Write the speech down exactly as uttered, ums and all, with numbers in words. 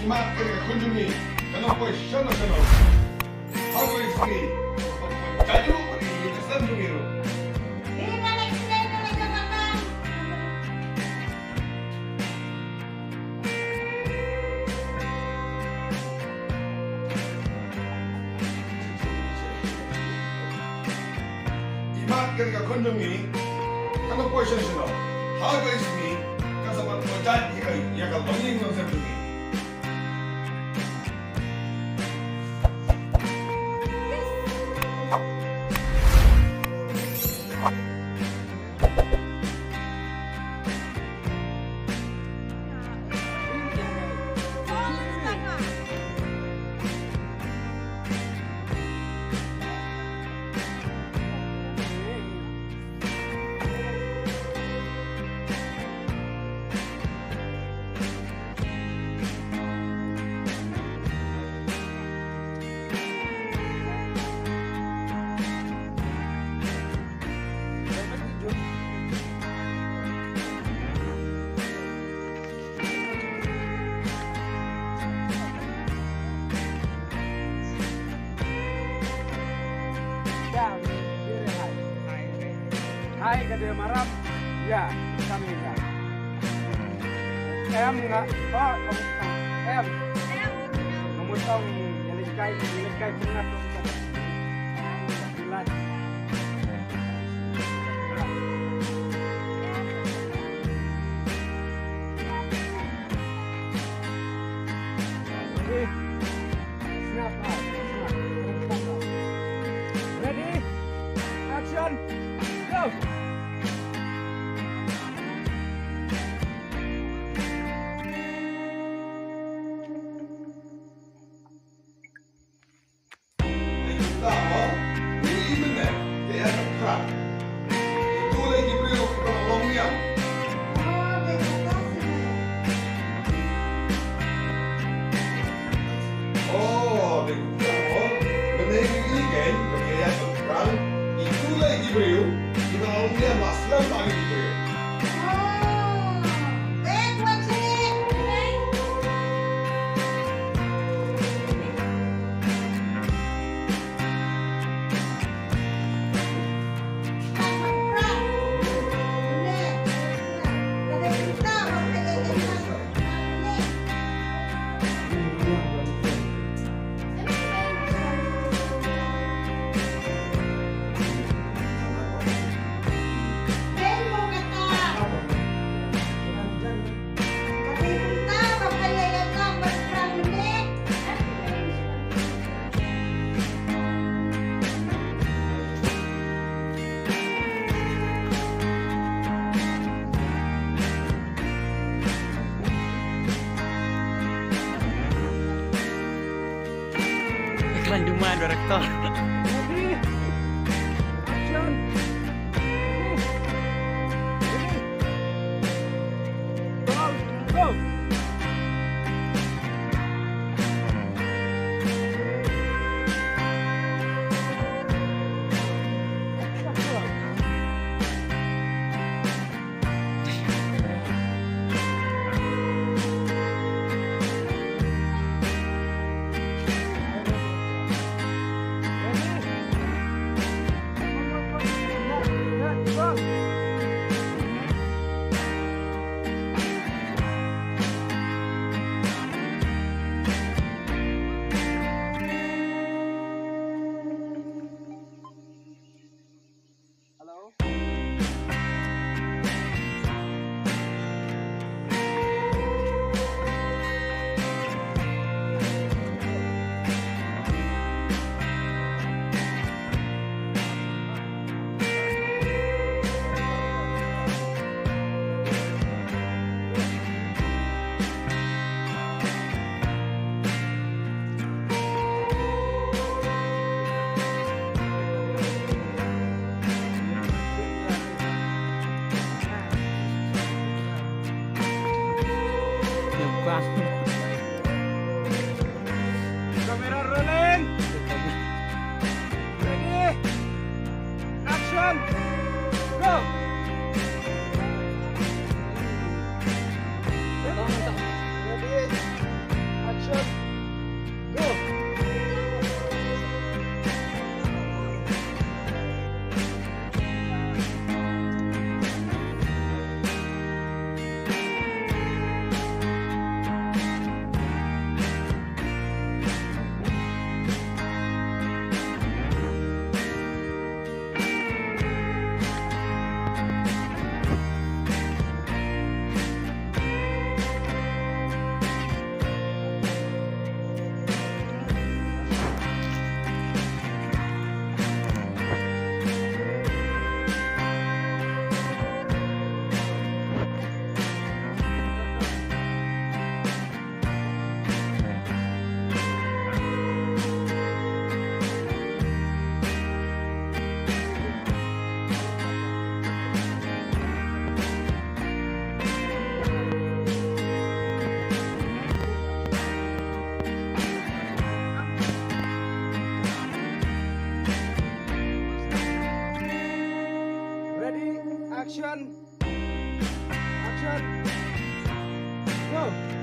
Imat ka khun jong ngi ka nongpoi shano shano. Haba i sngi ka jaju ka slem jong ngi ruh. Imat ka ka khun jong ngi ka nongpoi shano shano. Haba i sngi ka sa ban pynjah ïa ka, ïa ka longïing longsem jong ngi. Hai, ka dei maram. Ya, kami ya. Em nga, oh, oh, em. Kamu tong, ya lingkai, ya lingkai pengat. Bilat. Ready? Snap out. Snap. Ready? Action. Go. Dei kumta mo, ngi i mynne, ïa ïa ka phrang. Itu lei ki briew kiba la long niam. Oh, dei kumta mo, mynne ngi i kein, ba ïa ïa ka phrang. Itu lei ki briew kiba la long niam, la slem bha ki briew. Iklan jumpa director. Ready? Action. Ready? Ready? Go. Go. Hello. Camera rolling. Ready? Action! Go! Ready? Action! Action. Action. Go.